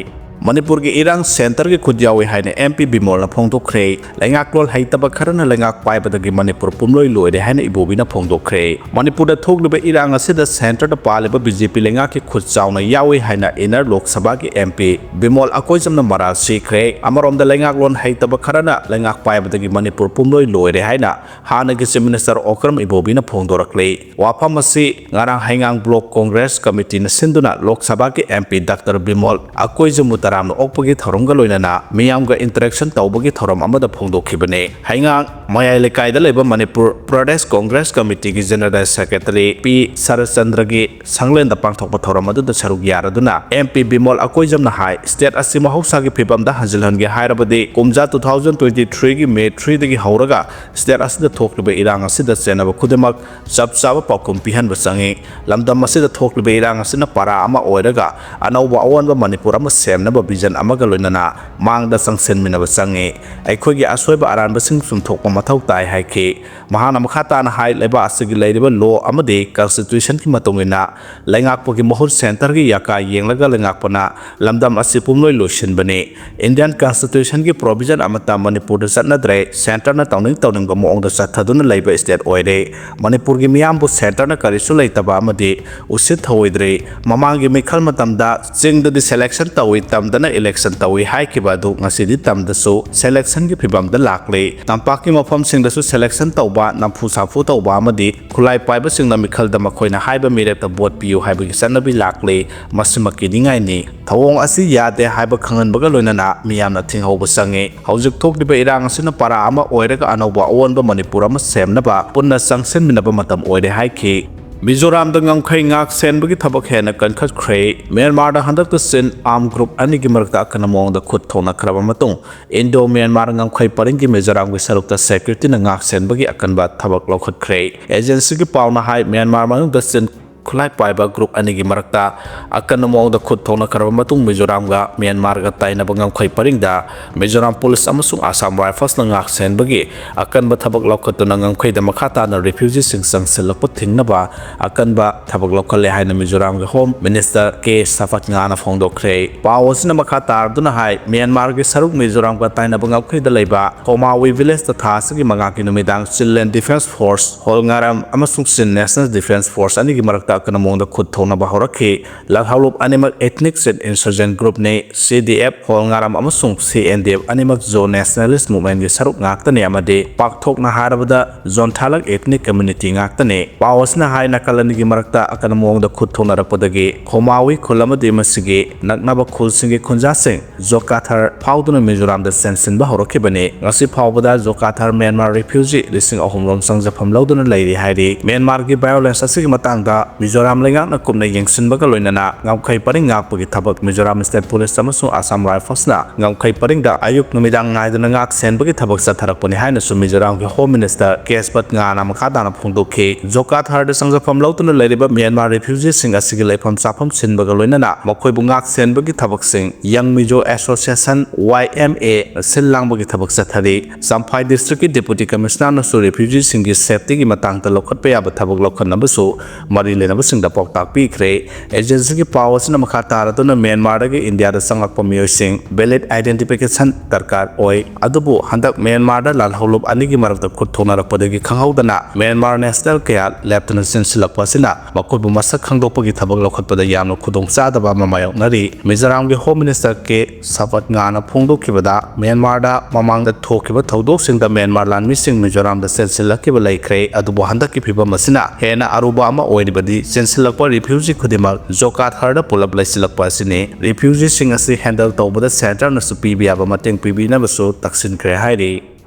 ꯃꯅꯤꯄꯨꯔꯒꯤ ꯏꯔꯥꯡ ꯁꯦꯟꯇꯔꯒꯤ ꯈꯨꯠ ꯌꯥꯎꯏ ꯍꯥꯏꯅ ꯑꯦꯝ ꯄꯤ ꯕꯤꯃꯣꯜꯅ ꯐꯣꯡꯗꯣꯛꯈ꯭ꯔꯦ꯫ ꯂꯩꯉꯥꯛꯂꯣꯟ ꯍꯩꯇꯕ ꯈꯔꯅ ꯂꯩꯉꯥꯛ ꯄꯥꯏꯕꯗꯒꯤ ꯃꯅꯤꯄꯨꯔ ꯄꯨꯝꯂꯣꯏ ꯂꯣꯏꯔꯦ ꯍꯥꯏꯅ ꯏꯕꯣꯕꯤꯅ ꯐꯣꯡꯗꯣꯛꯈ꯭ꯔꯦ꯫ ꯃꯅꯤꯄꯨꯔꯗ ꯊꯣꯛꯂꯤꯕ ꯏꯔꯥꯡ ꯑꯁꯤꯗ ꯁꯦꯟꯇꯔꯗ ꯄꯥꯜꯂꯤꯕ ꯕꯤ ꯖꯦ ꯄꯤ ꯂꯩꯉꯥꯛꯀꯤ ꯈꯨꯠ ꯆꯥꯎꯅ ꯌꯥꯎꯏ ꯍꯥꯏꯅ ꯏꯟꯅꯔ ꯂꯣꯛ ꯁꯚꯥꯒꯤ ꯑꯦꯝ ꯄꯤ ꯕꯤꯃꯣꯜ ꯑꯀꯣꯏꯖꯝꯅ ꯃꯔꯥꯜ ꯁꯤꯈ꯭ꯔꯦ꯫ ꯑꯃꯔꯣꯝꯗ ꯂꯩꯉꯥꯛꯂꯣꯟ ꯍꯩꯇꯕ ꯈꯔꯅ ꯂꯩꯉꯥꯛ ꯄꯥꯏꯕꯗꯒꯤ ꯃꯅꯤꯄꯨꯔ ꯄꯨꯝꯂꯣꯏ ꯂꯣꯏꯔꯦ ꯍꯥꯏꯅ ꯍꯥꯟꯅꯒꯤ ꯆꯤꯐ ꯃꯤꯅꯤꯁꯇꯔ ꯑꯣꯀ꯭ꯔꯝ ꯏꯕꯣꯕꯤꯅ ꯐꯣꯡꯗꯣꯔꯛꯂꯤ꯫ ꯋꯥꯐꯝ ꯑꯁꯤ ꯉꯔꯥꯡ ꯍꯩꯉꯥꯡ ꯕ꯭ꯂꯣꯛ ꯀꯣꯡꯒ꯭ꯔꯦꯁ ꯀꯃꯤꯇꯤꯅ ꯁꯤꯟꯗꯨꯅ ꯂꯣꯛ ꯁꯚꯥꯒꯤ ꯑꯦꯝ ꯄꯤ ꯗꯥꯛꯇꯔ ꯕꯤꯃꯣꯜ ꯑꯀꯣꯏꯖꯝꯕꯨ ꯇꯔꯥꯝꯅ ꯑꯣꯛꯄꯒꯤ ꯊꯧꯔꯝꯒ ꯂꯣꯏꯅꯅ ꯃꯤꯌꯥꯝꯒ ꯏꯟꯇꯔꯦꯛꯁꯟ ꯇꯧꯕꯒꯤ ꯊꯧꯔꯝ ꯑꯃꯗ ꯐꯣꯡꯗꯣꯛꯈꯤꯕꯅꯤ꯫ ꯍꯩꯉꯥꯡ ꯃꯌꯥꯏ ꯂꯩꯀꯥꯏꯗ ꯂꯩꯕ ꯃꯅꯤꯄꯨꯔ ꯄ꯭ꯔꯗꯦꯁ ꯀꯣꯡꯒ꯭ꯔꯦꯁ ꯀꯃꯤꯇꯤꯒꯤ ꯖꯦꯅꯔꯦꯜ ꯁꯦꯀ꯭ꯔꯦꯇꯔꯤ ꯄꯤ ꯁꯔꯠꯆꯟꯗ꯭ꯔꯒꯤ ꯁꯪꯂꯦꯟꯗ ꯄꯥꯡꯊꯣꯛꯄ ꯊꯧꯔꯝ ꯑꯗꯨꯗ ꯁꯔꯨꯛ ꯌꯥꯔꯗꯨꯅ ꯑꯦꯝ ꯄꯤ ꯕꯤꯃꯣꯜ ꯑꯀꯣꯏꯖꯝꯅ ꯍꯥꯏ, ꯁ꯭ꯇꯦꯠ ꯑꯁꯤ ꯃꯍꯧꯁꯥꯒꯤ ꯐꯤꯕꯝꯗ ꯍꯟꯖꯤꯜꯍꯟꯒꯦ ꯍꯥꯏꯔꯕꯗꯤ ꯀꯨꯝꯖꯥ two thousand twenty threeꯒꯤ May threeꯗꯒꯤ ꯍꯧꯔꯒ ꯁ꯭ꯇꯦꯠ ꯑꯁꯤꯗ ꯊꯣꯛꯂꯤꯕ ꯏꯔꯥꯡ ꯑꯁꯤꯗ ꯆꯦꯟꯅꯕ ꯈꯨꯗꯤꯡꯃꯛ ꯆꯞ ꯆꯥꯕ ꯄꯥꯎꯈꯨꯝ ꯄꯤꯍꯟꯕ ꯆꯪꯏ꯫ ꯂꯝꯗꯝ ꯑꯁꯤꯗ ꯊꯣꯛꯂꯤꯕ ꯏꯔꯥꯡ ꯑꯁꯤꯅ ꯄꯥꯔꯥ ꯑꯃ ꯑꯣꯏꯔꯒ ꯑꯅꯧꯕ ꯑꯑꯣꯟꯕ ꯃꯅꯤꯄꯨꯔ ꯑꯃ ꯁꯦꯝꯅꯕ ꯚꯤꯖꯟ ꯑꯃꯒ ꯂꯣꯏꯅꯅ ꯃꯥꯡꯗ ꯆꯪꯁꯤꯟꯃꯤꯟꯅꯕ ꯆꯪꯉꯤ꯫ ꯑꯩꯈꯣꯏꯒꯤ ꯑꯁꯣꯏꯕ ꯑꯔꯥꯟꯕꯁꯤꯡ ꯆꯨꯝꯊꯣꯛꯄ ꯃꯊꯧ ꯇꯥꯏ ꯍꯥꯏꯈꯤ꯫ ꯃꯍꯥꯛꯅ ꯃꯈꯥ ꯇꯥꯅ ꯍꯥꯏ, ꯂꯩꯕꯥꯛ ꯑꯁꯤꯒꯤ ꯂꯩꯔꯤꯕ ꯂꯣ ꯑꯃꯗꯤ ꯀꯟꯁꯇꯤꯇ꯭ꯌꯨꯁꯟꯒꯤ ꯃꯇꯨꯡ ꯏꯟꯅ ꯂꯩꯉꯥꯛꯄꯒꯤ ꯃꯍꯨꯠ ꯁꯦꯟꯇꯔꯒꯤ ꯌꯥꯀꯥ ꯌꯦꯡꯂꯒ ꯂꯩꯉꯥꯛꯄꯅ ꯂꯝꯗꯝ ꯑꯁꯤ ꯄꯨꯝꯂꯣꯏ ꯂꯣꯏꯁꯤꯟꯕꯅꯤ꯫ ꯏꯟꯗꯤꯌꯟ ꯀꯟꯁꯇꯤꯇ꯭ꯌꯨꯁꯟꯒꯤ ꯄ꯭ꯔꯣꯚꯤꯖꯟ ꯑꯃꯠꯇ ꯃꯅꯤꯄꯨꯔꯗ ꯆꯠꯅꯗ꯭ꯔꯦ꯫ ꯁꯦꯟꯇꯔꯅ ꯇꯧꯅꯤꯡ ꯇꯧꯅꯤꯡꯕ ꯃꯑꯣꯡꯗ ꯆꯠꯊꯗꯨꯅ ꯂꯩꯕ ꯁ꯭ꯇꯦꯠ ꯑꯣꯏꯔꯦ꯫ ꯃꯅꯤꯄꯨꯔꯒꯤ ꯃꯤꯌꯥꯝꯕꯨ ꯁꯦꯟꯇꯔꯅ ꯀꯔꯤꯁꯨ ꯂꯩꯇꯕ ꯑꯃꯗꯤ ꯎꯁꯤꯠ ꯊꯧꯑꯣꯏꯗ꯭ꯔꯦ꯫ ꯃꯃꯥꯡꯒꯤ ꯃꯤꯈꯜ ꯃꯇꯝꯗ ꯆꯤꯡꯗꯗꯤ ꯁꯦꯂꯦꯛꯁꯟ ꯇꯧꯏ, ꯇꯝꯗꯅ ꯏꯂꯦꯛꯁꯟ ꯇꯧꯏ ꯍꯥꯏꯈꯤꯕ ꯑꯗꯨ ꯉꯁꯤꯗꯤ ꯇꯝꯗꯁꯨ ꯁꯦꯂꯦꯛꯁꯟꯒꯤ ꯐꯤꯕꯝꯗ ꯂꯥꯛꯂꯦ꯫ ꯇꯝꯄꯥꯛꯀꯤ ꯃꯐꯝꯁꯤꯡꯗꯁꯨ ꯁꯦꯂꯦꯛꯁꯟ ꯇꯧꯕ, ꯅꯝꯐꯨ ꯁꯥꯐꯨ ꯇꯧꯕ ꯑꯃꯗꯤ ꯈꯨꯠꯂꯥꯏ ꯄꯥꯏꯕꯁꯤꯡꯅ ꯃꯤꯈꯜꯗ ꯃꯈꯣꯏꯅ ꯍꯥꯏꯕ ꯃꯤꯔꯦꯞꯇ ꯚꯣꯠ ꯄꯤꯌꯨ ꯍꯥꯏꯕꯒꯤ ꯆꯠꯅꯕꯤ ꯂꯥꯛꯂꯦ꯫ ꯃꯁꯤꯃꯛ ꯀꯤꯅꯤꯡꯉꯥꯏꯅꯤ꯫ ꯊꯧꯑꯣꯡ ꯑꯁꯤ ꯌꯥꯗꯦ ꯍꯥꯏꯕ ꯈꯪꯍꯟꯕꯒ ꯂꯣꯏꯅꯅ ꯃꯤꯌꯥꯝꯅ ꯊꯤꯡꯍꯧꯕ ꯆꯪꯉꯤ꯫ ꯍꯧꯖꯤꯛ ꯊꯣꯛꯂꯤꯕ ꯏꯔꯥꯡ ꯑꯁꯤꯅ ꯄꯔꯥ ꯑꯃ ꯑꯣꯏꯔꯒ ꯑꯅꯧꯕ ꯑꯑꯣꯟꯕ ꯃꯅꯤꯄꯨꯔ ꯑꯃ ꯁꯦꯝꯅꯕ ꯄꯨꯟꯅ ꯆꯪꯁꯤꯟꯃꯤꯟꯅꯕ ꯃꯇꯝ ꯑꯣꯏꯔꯦ ꯍꯥꯏꯈꯤ꯫ ꯃꯤꯖꯣꯔꯥꯝꯗ ꯉꯝꯈꯩ ꯉꯥꯛ ꯁꯦꯟꯕꯒꯤ ꯊꯕꯛ ꯍꯦꯟꯅ ꯀꯟꯈꯠꯈ꯭ꯔꯦ꯫ ꯃ꯭ꯌꯥꯟꯃꯥꯔꯗ ꯍꯟꯗꯛꯇ ꯆꯤꯟ ꯑꯥꯔꯝ ꯒ꯭ꯔꯨꯞ ꯑꯅꯤꯒꯤ ꯃꯔꯛꯇ ꯑꯀꯟꯕ ꯃꯑꯣꯡꯗ ꯈꯨꯠ ꯊꯣꯛꯅꯈ꯭ꯔꯕ ꯃꯇꯨꯡ, ꯏꯟꯗꯣ ꯃ꯭ꯌꯥꯟꯃꯥꯔ ꯉꯝꯈꯩ ꯄꯔꯤꯡꯒꯤ ꯃꯤꯖꯣꯔꯥꯝꯒꯤ ꯁꯔꯨꯛꯇ ꯁꯦꯀ꯭ꯌꯨꯔꯤꯇꯤꯅ ꯉꯥꯛ ꯁꯦꯟꯕꯒꯤ ꯑꯀꯟꯕ ꯊꯕꯛ ꯂꯧꯈꯠꯈ꯭ꯔꯦ꯫ ꯑꯦꯖꯦꯟꯁꯤꯒꯤ ꯄꯥꯎꯅ ꯍꯥꯏ, ꯃ꯭ꯌꯥꯟꯃꯥꯔ ꯃꯅꯨꯡꯗ ꯆꯤꯟ ꯈꯨꯠꯂꯥꯏ ꯄꯥꯏꯕ ꯒ꯭ꯔꯨꯞ ꯑꯅꯤꯒꯤ ꯃꯔꯛꯇ ꯑꯀꯟꯕ ꯃꯑꯣꯡꯗ ꯈꯨꯠ ꯊꯣꯛꯅꯈ꯭ꯔꯕ ꯃꯇꯨꯡ, ꯃꯤꯖꯣꯔꯥꯝꯒ ꯃ꯭ꯌꯥꯟꯃꯥꯔꯒ ꯇꯥꯏꯅꯕ ꯉꯝꯈꯩ ꯄꯔꯤꯡꯗ ꯃꯤꯖꯣꯔꯥꯝ ꯄꯨꯂꯤꯁ ꯑꯃꯁꯨꯡ ꯑꯁꯥꯝ ꯔꯥꯏꯐꯜꯁꯅ ꯉꯥꯛ ꯁꯦꯟꯕꯒꯤ ꯑꯀꯟꯕ ꯊꯕꯛ ꯂꯧꯈꯠꯇꯨꯅ ꯉꯝꯈꯩꯗ ꯃꯈꯥ ꯇꯥꯅ ꯔꯤꯐ꯭ꯌꯨꯖꯤꯁꯤꯡ ꯆꯪꯁꯤꯜꯂꯛꯄ ꯊꯤꯡꯅꯕ ꯑꯀꯟꯕ ꯊꯕꯛ ꯂꯧꯈꯠꯂꯦ ꯍꯥꯏꯅ ꯃꯤꯖꯣꯔꯥꯝꯒꯤ ꯍꯣꯝ ꯃꯤꯅꯤꯁꯇꯔ ꯀꯦ ꯁꯐꯠꯉꯥꯅ ꯐꯣꯡꯗꯣꯛꯈ꯭ꯔꯦ꯫ ꯄꯥꯎ ꯑꯁꯤꯅ ꯃꯈꯥ ꯇꯥꯔꯗꯨꯅ ꯍꯥꯏ, ꯃ꯭ꯌꯥꯟꯃꯥꯔꯒꯤ ꯁꯔꯨꯛ ꯃꯤꯖꯣꯔꯥꯝꯒ ꯇꯥꯏꯅꯕ ꯉꯝꯈꯩꯗ ꯂꯩꯕ ꯈꯣꯃꯥꯋꯤ ꯚꯤꯂꯦꯖꯇ ꯊꯥ ꯑꯁꯤꯒꯤ ꯃꯉꯥꯒꯤ ꯅꯨꯃꯤꯗꯥꯡ ꯆꯤꯟ ꯂꯦꯟ ꯗꯤꯐꯦꯟꯁ ꯐꯣꯔꯁ ꯍꯣꯜꯉꯥꯔꯥꯝ ꯑꯃꯁꯨꯡ ꯆꯤꯟ ꯅꯦꯁꯅꯦꯜ ꯗꯤꯐꯦꯟꯁ ꯐꯣꯔꯁ ꯑꯅꯤꯒꯤ ꯃꯔꯛꯇ ꯑꯀꯟꯕ ꯃꯑꯣꯡꯗ ꯈꯨꯠ ꯊꯣꯛꯅꯕ ꯍꯧꯔꯛꯈꯤ꯫ ꯂꯥꯜꯍꯧꯂꯨꯞ ꯑꯅꯤꯃꯛ ꯏꯊꯅꯤꯛ ꯆꯤꯟ ꯏꯟꯁꯔꯖꯦꯟ ꯒ꯭ꯔꯨꯞꯅꯤ꯫ ꯁꯤ ꯗꯤ ꯑꯦꯐ ꯍꯣꯜꯉꯥꯔꯥꯝ ꯑꯃꯁꯨꯡ ꯁꯤ ꯑꯦꯟ ꯗꯤ ꯑꯦꯐ ꯑꯅꯤꯃꯛ ꯖꯣ ꯅꯦꯁꯅꯦꯂꯤꯁ ꯃꯨꯚꯃꯦꯟꯒꯤ ꯁꯔꯨꯛ ꯉꯥꯛꯇꯅꯤ ꯑꯃꯗꯤ ꯄꯥꯛꯊꯣꯛꯅ ꯍꯥꯏꯔꯕꯗ ꯖꯣꯟꯊꯥꯂꯛ ꯏꯊꯅꯤꯛ ꯀꯝꯃ꯭ꯌꯨꯅꯤꯇꯤ ꯉꯥꯛꯇꯅꯤ꯫ ꯄꯥꯎ ꯑꯁꯤꯅ ꯍꯥꯏ, ꯅꯥꯀꯜ ꯑꯅꯤꯒꯤ ꯃꯔꯛꯇ ꯑꯀꯟꯕ ꯃꯑꯣꯡꯗ ꯈꯨꯠ ꯊꯣꯛꯅꯔꯛꯄꯗꯒꯤ ꯈꯣꯃꯥꯋꯤ ꯈꯨꯜ ꯑꯃꯗꯤ ꯃꯁꯤꯒꯤ ꯅꯛꯅꯕ ꯈꯨꯜꯁꯤꯡꯒꯤ ꯈꯨꯟꯖꯥꯁꯤꯡ ꯖꯣꯀꯥꯊꯔ ꯐꯥꯎꯗꯨꯅ ꯃꯤꯖꯣꯔꯥꯝꯗ ꯆꯦꯟꯁꯤꯟꯕ ꯍꯧꯔꯛꯈꯤꯕꯅꯤ꯫ ꯉꯁꯤ ꯐꯥꯎꯕꯗ ꯖꯣꯀꯥꯊꯔ ꯃ꯭ꯌꯥꯟꯃꯥꯔ ꯔꯤꯐ꯭ꯌꯨꯖꯤ ꯂꯤꯁꯤꯡ ꯑꯍꯨꯝ ꯔꯣꯝ ꯆꯪꯖꯐꯝ ꯂꯧꯗꯨꯅ ꯂꯩꯔꯤ ꯍꯥꯏꯔꯤ꯫ ꯃ꯭ꯌꯥꯟꯃꯥꯔꯒꯤ ꯚꯥꯏꯑꯣꯂꯦꯟꯁ ꯑꯁꯤꯒꯤ ꯃꯇꯥꯡꯗ ꯃꯤꯖꯣꯔꯥꯝ ꯂꯩꯉꯥꯛꯅ ꯀꯨꯞꯅ ꯌꯦꯡꯁꯤꯟꯕꯒ ꯂꯣꯏꯅꯅ ꯉꯝꯈꯩ ꯄꯔꯤꯡ ꯉꯥꯛꯄꯒꯤ ꯊꯕꯛ ꯃꯤꯖꯣꯔꯥꯝ State Police ꯑꯃꯁꯨꯡ Assam Riflesꯅ ꯉꯝꯈꯩ ꯄꯔꯤꯡꯗ ꯑꯌꯨꯛ ꯅꯨꯃꯤꯗꯥꯡ ꯉꯥꯏꯗꯅ ꯉꯥꯛ ꯁꯦꯟꯕꯒꯤ ꯊꯕꯛ ꯆꯠꯊꯔꯛꯄꯅꯤ ꯍꯥꯏꯅꯁꯨ ꯃꯤꯖꯣꯔꯥꯝꯒꯤ Home Minister ꯀꯦꯁꯄꯠ ꯉꯥꯅ ꯃꯈꯥ ꯇꯥꯅ ꯐꯣꯡꯗꯣꯛꯈꯤ꯫ ꯖꯣꯀꯥꯠ ꯍꯔꯗ ꯆꯪꯖꯐꯝ ꯂꯧꯗꯨꯅ ꯂꯩꯔꯤꯕ ꯃ꯭ꯌꯥꯟꯃꯥꯔ refugeeꯁꯤꯡ ꯑꯁꯤꯒꯤ ꯂꯩꯐꯝ ꯆꯥꯐꯝ ꯁꯤꯟꯕꯒ ꯂꯣꯏꯅꯅ ꯃꯈꯣꯏꯕꯨ ꯉꯥꯛ ꯁꯦꯟꯕꯒꯤ ꯊꯕꯛꯁꯤꯡ Young Mizo Association, Y M A, ꯁꯤꯜ ꯂꯥꯡꯕꯒꯤ ꯊꯕꯛ ꯆꯠꯊꯔꯤ꯫ ꯆꯝꯐꯥꯏ districtꯀꯤ Deputy Commissionerꯅꯁꯨ refugeeꯁꯤꯡꯒꯤ safetyꯒꯤ ꯃꯇꯥꯡꯗ ꯂꯧꯈꯠꯄ ꯌꯥꯕ ꯊꯕꯛ ꯂꯧꯈꯠꯅꯕꯁꯨ ꯃꯔꯤ ꯂꯩꯅꯕꯁꯤꯡꯗ ꯄꯥꯎꯇꯥꯛ ꯄꯤꯈ꯭ꯔꯦ꯫ Agencyꯒꯤ ꯄꯥꯎ ꯑꯁꯤꯅ ꯃꯈꯥ ꯇꯥꯔꯗꯨꯅ ꯃ꯭ꯌꯥꯟꯃꯥꯔꯗꯒꯤ ꯏꯟꯗꯤꯌꯥꯗ ꯆꯪꯂꯛꯄ ꯃꯤꯑꯣꯏꯁꯤꯡ valid identification ꯗꯔꯀꯥꯔ ꯑꯣꯏ, ꯑꯗꯨꯕꯨ ꯍꯟꯗꯛ ꯃ꯭ꯌꯥꯟꯃꯥꯔꯗ ꯂꯥꯜꯍꯧꯂꯨꯞ ꯑꯅꯤꯒꯤ ꯃꯔꯛꯇ ꯈꯨꯠ ꯊꯣꯛꯅꯔꯛꯄꯗꯒꯤ ꯈꯪꯍꯧꯗꯅ ꯃ꯭ꯌꯥꯟꯃꯥꯔ national ꯀꯌꯥ ꯂꯦꯞꯇꯅ ꯆꯦꯟꯁꯤꯜꯂꯛꯄ ꯑꯁꯤꯅ ꯃꯈꯣꯏꯕꯨ ꯃꯁꯛ ꯈꯪꯗꯣꯛꯄꯒꯤ ꯊꯕꯛ ꯂꯧꯈꯠꯄꯗ ꯌꯥꯝꯅ ꯈꯨꯗꯣꯡꯆꯥꯗꯕ ꯑꯃ ꯃꯥꯌꯣꯛꯅꯔꯤ꯫ ꯃꯤꯖꯣꯔꯥꯝꯒꯤ Home Minister ꯀꯦ ꯁꯄꯠ ꯉꯥꯅ ꯐꯣꯡꯗꯣꯛꯈꯤꯕꯗ, ꯃ꯭ꯌꯥꯟꯃꯥꯔꯗ ꯃꯃꯥꯡꯗ ꯊꯣꯛꯈꯤꯕ ꯊꯧꯗꯣꯛꯁꯤꯡꯗ ꯃ꯭ꯌꯥꯟꯃꯥꯔ ꯂꯥꯟꯃꯤꯁꯤꯡ ꯃꯤꯖꯣꯔꯥꯝꯗ ꯆꯦꯟꯁꯤꯜꯂꯛꯈꯤꯕ ꯂꯩꯈ꯭ꯔꯦ, ꯑꯗꯨꯕꯨ ꯍꯟꯗꯛꯀꯤ ꯐꯤꯕꯝ ꯑꯁꯤꯅ ꯍꯦꯟꯅ ꯑꯔꯨꯕ ꯑꯃ ꯑꯣꯏꯔꯤꯕꯗꯤ ꯆꯦꯟꯁꯤꯜꯂꯛꯄ refugee ꯈꯨꯗꯤꯡꯃꯛ ꯖꯣꯀꯥꯠ ꯍꯔꯗ ꯄꯨꯂꯞ ꯂꯩꯁꯤꯜꯂꯛꯄ ꯑꯁꯤꯅꯤ꯫ Refugeeꯁꯤꯡ ꯑꯁꯤ handle ꯇꯧꯕꯗ centreꯅꯁꯨ ꯄꯤꯕ ꯌꯥꯕ ꯃꯇꯦꯡ ꯄꯤꯕꯤꯅꯕꯁꯨ ꯇꯛꯁꯤꯟꯈ꯭ꯔꯦ ꯍꯥꯏꯔꯤ꯫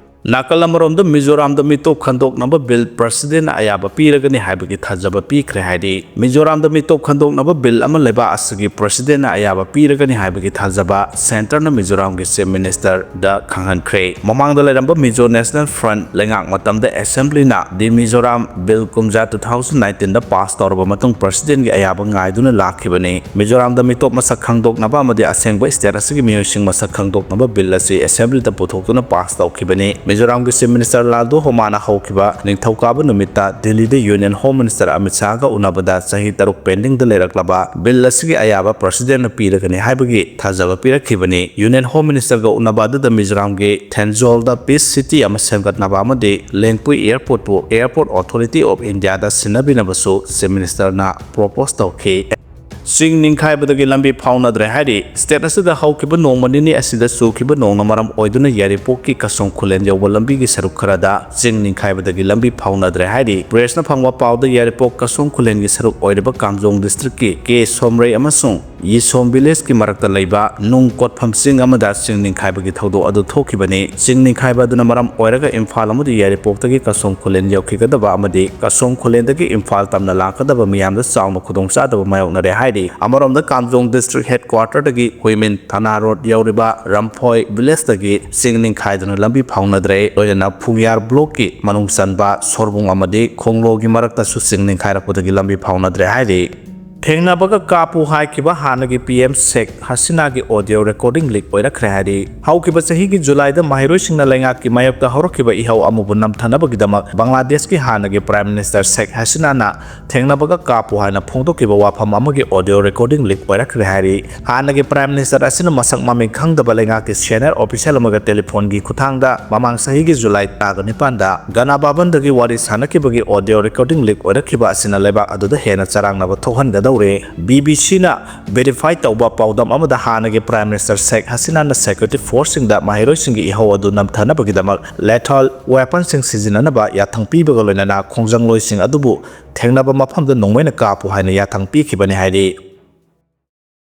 ꯅꯥꯀꯜ ꯑꯃꯔꯣꯝꯗ ꯃꯤꯖꯣꯔꯥꯝꯗ ꯃꯤꯇꯣꯞ ꯈꯟꯗꯣꯛꯅꯕ bill Presidentꯅ ꯑꯌꯥꯕ ꯄꯤꯔꯒꯅꯤ ꯍꯥꯏꯕꯒꯤ ꯊꯥꯖꯕ ꯄꯤꯈ꯭ꯔꯦ ꯍꯥꯏꯔꯤ꯫ ꯃꯤꯖꯣꯔꯥꯝꯗ ꯃꯤꯇꯣꯞ ꯈꯟꯗꯣꯛꯅꯕ bill ꯑꯃ ꯂꯩꯕꯥꯛ ꯑꯁꯤꯒꯤ Presidentꯅ ꯑꯌꯥꯕ ꯄꯤꯔꯒꯅꯤ ꯍꯥꯏꯕꯒꯤ ꯊꯥꯖꯕ centreꯅ ꯃꯤꯖꯣꯔꯥꯝꯒꯤ Chief Ministerꯗ ꯈꯪꯍꯟꯈ꯭ꯔꯦ꯫ ꯃꯃꯥꯡꯗ ꯂꯩꯔꯝꯕ Mizo National Front ꯂꯩꯉꯥꯛ ꯃꯇꯝꯗ Assemblyꯅ The Mizoram Bill ꯀꯨꯝꯖꯥ two thousand nineteenꯗ pass ꯇꯧꯔꯕ ꯃꯇꯨꯡ Presidentꯀꯤ ꯑꯌꯥꯕ ꯉꯥꯏꯗꯨꯅ ꯂꯥꯛꯈꯤꯕꯅꯤ꯫ ꯃꯤꯖꯣꯔꯥꯝꯗ ꯃꯤꯇꯣꯞ ꯃꯁꯛ ꯈꯪꯗꯣꯛꯅꯕ ꯑꯃꯗꯤ ꯑꯁꯦꯡꯕ state ꯑꯁꯤꯒꯤ ꯃꯤꯑꯣꯏꯁꯤꯡ ꯃꯁꯛ ꯈꯪꯗꯣꯛꯅꯕ bill ꯑꯁꯤ Assemblyꯗ ꯄꯨꯊꯣꯛꯇꯨꯅ pass ꯇꯧꯈꯤꯕꯅꯤ꯫ ꯃꯤꯖꯣꯔꯥꯝꯒꯤ Chief Minister ꯂꯥꯜꯗꯨ ꯍꯣꯃꯥꯅ ꯍꯧꯈꯤꯕ ꯅꯤꯡꯊꯧꯀꯥꯕ ꯅꯨꯃꯤꯠꯇ ꯗꯤꯜꯂꯤꯗ Union Home Minister ꯑꯃꯤꯠ ꯁꯥꯍꯒ ꯎꯅꯕꯗ ꯆꯍꯤ ꯇꯔꯨꯛ pendingꯗ ꯂꯩꯔꯛꯂꯕ bill ꯑꯁꯤꯒꯤ ꯑꯌꯥꯕ Presidentꯅ ꯄꯤꯔꯒꯅꯤ ꯍꯥꯏꯕꯒꯤ ꯊꯥꯖꯕ ꯄꯤꯔꯛꯈꯤꯕꯅꯤ꯫ Union Home Ministerꯒ ꯎꯅꯕ ꯑꯗꯨꯗ ꯃꯤꯖꯣꯔꯥꯝꯒꯤ ꯊꯦꯟꯖꯣꯜꯗ peace city ꯑꯃ ꯁꯦꯝꯒꯠꯅꯕ ꯑꯃꯗꯤ ꯂꯦꯡꯄꯨꯏ airportꯄꯨ Airport Authority of Indiaꯗ ꯁꯤꯟꯅꯕꯤꯅꯕꯁꯨ Chief Ministerꯅ propose ꯇꯧꯈꯤ꯫ ꯆꯤꯡ ꯅꯤꯡꯈꯥꯏꯕꯗꯒꯤ ꯂꯝꯕꯤ ꯐꯥꯎꯅꯗ꯭ꯔꯦ ꯍꯥꯏꯔꯤ꯫ ꯁ꯭ꯇꯦꯠ ꯑꯁꯤꯗ ꯍꯧꯈꯤꯕ ꯅꯣꯡꯃ ꯅꯤꯅꯤ ꯑꯁꯤꯗ ꯆꯨꯈꯤꯕ ꯅꯣꯡꯅ ꯃꯔꯝ ꯑꯣꯏꯗꯨꯅ ꯌꯥꯏꯔꯤꯄꯣꯛꯀꯤ ꯀꯁꯣꯝ ꯈꯨꯂꯦꯟ ꯌꯧꯕ ꯂꯝꯕꯤꯒꯤ ꯁꯔꯨꯛ ꯈꯔꯗ ꯆꯤꯡ ꯅꯤꯡꯈꯥꯏꯕꯗꯒꯤ ꯂꯝꯕꯤ ꯐꯥꯎꯅꯗ꯭ꯔꯦ ꯍꯥꯏꯔꯤ꯫ ꯄ꯭ꯔꯦꯁꯅ ꯐꯪꯕ ꯄꯥꯎꯗ ꯌꯥꯏꯔꯤꯄꯣꯛ ꯀꯁꯣꯝ ꯈꯨꯂꯦꯟꯒꯤ ꯁꯔꯨꯛ ꯑꯣꯏꯔꯤꯕ ꯀꯥꯝꯖꯣꯡ ꯗꯤꯁꯇ꯭ꯔꯤꯛꯀꯤ ꯀꯦ ꯁꯣꯝꯔꯩ ꯑꯃꯁꯨꯡ ꯌꯤꯁꯣꯝ ꯚꯤꯂꯦꯖꯀꯤ ꯃꯔꯛꯇ ꯂꯩꯕ ꯅꯨꯡ ꯀꯣꯠꯐꯝ ꯆꯤꯡ ꯑꯃꯗ ꯆꯤꯡ ꯅꯤꯡꯈꯥꯏꯕꯒꯤ ꯊꯧꯗꯣꯛ ꯑꯗꯨ ꯊꯣꯛꯈꯤꯕꯅꯤ꯫ ꯆꯤꯡ ꯅꯤꯡꯈꯥꯏꯕ ꯑꯗꯨꯅ ꯃꯔꯝ ꯑꯣꯏꯔꯒ ꯏꯝꯐꯥꯜ ꯑꯃꯗꯤ ꯌꯥꯏꯔꯤꯄꯣꯛꯇꯒꯤ ꯀꯁꯣꯝ ꯈꯨꯂꯦꯟ ꯌꯧꯈꯤꯒꯗꯕ ꯑꯃꯗꯤ ꯀꯁꯣꯝ ꯈꯨꯂꯦꯟꯗꯒꯤ ꯏꯝꯐꯥꯜ ꯇꯝꯅ ꯂꯥꯛꯀꯗꯕ ꯃꯤꯌꯥꯝꯗ ꯆꯥꯎꯅ ꯈꯨꯗꯣꯡꯆꯥꯗꯕ ꯃꯥꯌꯣꯛꯅꯔꯦ ꯍꯥꯏꯔꯤ꯫ ꯑꯃꯔꯣꯝꯗ ꯀꯥꯝꯖꯣꯡ ꯗꯤꯁꯇ꯭ꯔꯤꯛ ꯍꯦꯗꯀ꯭ꯋꯥꯇꯔꯗꯒꯤ ꯍꯨꯏꯃꯤꯟ ꯊꯥꯅꯥ ꯔꯣꯗ ꯌꯧꯔꯤꯕ ꯔꯝꯐꯣꯏ ꯚꯤꯂꯦꯖꯇꯒꯤ ꯆꯤꯡ ꯅꯤꯡꯈꯥꯏꯗꯨꯅ ꯂꯝꯕꯤ ꯐꯥꯎꯅꯗ꯭ꯔꯦ꯫ ꯂꯣꯏꯅꯅ ꯐꯨꯡꯌꯥꯔ ꯕ꯭ꯂꯣꯛꯀꯤ ꯃꯅꯨꯡ ꯆꯟꯕ ꯁꯣꯔꯕꯨꯡ ꯑꯃꯗꯤ ꯈꯣꯡꯂꯣꯒꯤ ꯃꯔꯛꯇꯁꯨ ꯆꯤꯡ ꯅꯤꯡꯈꯥꯏꯔꯛꯄꯗꯒꯤ ꯂꯝꯕꯤ ꯐꯥꯎꯅꯗ꯭ꯔꯦ ꯍꯥꯏꯔꯤ꯫ ꯊꯦꯡꯅꯕꯒ ꯀꯥꯞꯄꯨ ꯍꯥꯏꯈꯤꯕ ꯍꯥꯟꯅꯒꯤ ꯄꯤ ꯑꯦꯝ ꯁꯦꯈ ꯍꯁꯤꯅꯥꯒꯤ ꯑꯣꯗꯤꯑꯣ ꯔꯦꯀꯣꯔꯗꯤꯡ ꯂꯤꯛ ꯑꯣꯏꯔꯛꯈ꯭ꯔꯦ ꯍꯥꯏꯔꯤ꯫ ꯍꯧꯈꯤꯕ ꯆꯍꯤꯒꯤ ꯖꯨꯂꯥꯏꯗ ꯃꯍꯩꯔꯣꯏꯁꯤꯡꯅ ꯂꯩꯉꯥꯛꯀꯤ ꯃꯥꯌꯣꯛꯇ ꯍꯧꯔꯛꯈꯤꯕ ꯏꯍꯧ ꯑꯃꯕꯨ ꯅꯝꯊꯅꯕꯒꯤꯗꯃꯛ ꯕꯪꯒ꯭ꯂꯥꯗꯦꯁꯀꯤ ꯍꯥꯟꯅꯒꯤ ꯄ꯭ꯔꯥꯏꯝ ꯃꯤꯅꯤꯁꯇꯔ ꯁꯦꯈ ꯍꯁꯤꯅꯥꯅ ꯊꯦꯡꯅꯕꯒ ꯀꯥꯞꯄꯨ ꯍꯥꯏꯅ ꯐꯣꯡꯗꯣꯛꯈꯤꯕ ꯋꯥꯐꯝ ꯑꯃꯒꯤ ꯑꯣꯗꯤꯑꯣ ꯔꯦꯀꯣꯔꯗꯤꯡ ꯂꯤꯛ ꯑꯣꯏꯔꯛꯈ꯭ꯔꯦ ꯍꯥꯏꯔꯤ꯫ ꯍꯥꯟꯅꯒꯤ ꯄ꯭ꯔꯥꯏꯝ ꯃꯤꯅꯤꯁꯇꯔ ꯑꯁꯤꯅ ꯃꯁꯛ ꯃꯃꯤꯡ ꯈꯪꯗꯕ ꯂꯩꯉꯥꯛꯀꯤ ꯁꯦꯅꯤꯌꯔ ꯑꯣꯐꯤꯁꯤꯌꯦꯜ ꯑꯃꯒ ꯇꯦꯂꯤꯐꯣꯟꯒꯤ ꯈꯨꯠꯊꯥꯡꯗ ꯃꯃꯥꯡ ꯆꯍꯤꯒꯤ ꯖꯨꯂꯥꯏ ꯇꯔꯥꯅꯤꯄꯥꯟꯗ ꯒꯅꯥ ꯚꯕꯟꯗꯒꯤ ꯋꯥꯔꯤ ꯁꯥꯟꯅꯈꯤꯕꯒꯤ ꯑꯣꯗꯤꯑꯣ ꯔꯦꯀꯣꯔꯗꯤꯡ ꯂꯤꯛ ꯑꯣꯏꯔꯛꯈꯤꯕ ꯑꯁꯤꯅ ꯂꯩꯕꯥꯛ ꯑꯗꯨꯗ ꯍꯦꯟꯅ ꯆꯔꯥꯡꯅꯕ ꯊꯣꯛꯍꯟꯒꯗꯧꯔꯦ꯫ ꯕꯤ ꯕꯤ ꯁꯤꯅ ꯚꯦꯔꯤꯐꯥꯏ ꯇꯧꯕ ꯄꯥꯎꯗꯝ ꯑꯃꯗ ꯍꯥꯟꯅꯒꯤ ꯄ꯭ꯔꯥꯏꯝ ꯃꯤꯅꯤꯁꯇꯔ ꯁꯦꯈ ꯍꯁꯤꯅꯥꯅ ꯁꯦꯀ꯭ꯌꯨꯔꯤꯇꯤ ꯐꯣꯔꯁꯁꯤꯡꯗ ꯃꯍꯩꯔꯣꯏꯁꯤꯡꯒꯤ ꯏꯍꯧ ꯑꯗꯨ ꯅꯝꯊꯅꯕꯒꯤꯗꯃꯛ ꯂꯦꯊꯜ ꯋꯦꯄꯟꯁꯤꯡ ꯁꯤꯖꯤꯟꯅꯅꯕ ꯌꯥꯊꯪ ꯄꯤꯕꯒ ꯂꯣꯏꯅꯅ ꯈꯣꯡꯖꯪꯂꯣꯏꯁꯤꯡ ꯑꯗꯨꯕꯨ ꯊꯦꯡꯅꯕ ꯃꯐꯝꯗ ꯅꯣꯡꯃꯩꯅ ꯀꯥꯞꯄꯨ ꯍꯥꯏꯅ ꯌꯥꯊꯪ ꯄꯤꯈꯤꯕꯅꯤ ꯍꯥꯏꯔꯤ꯫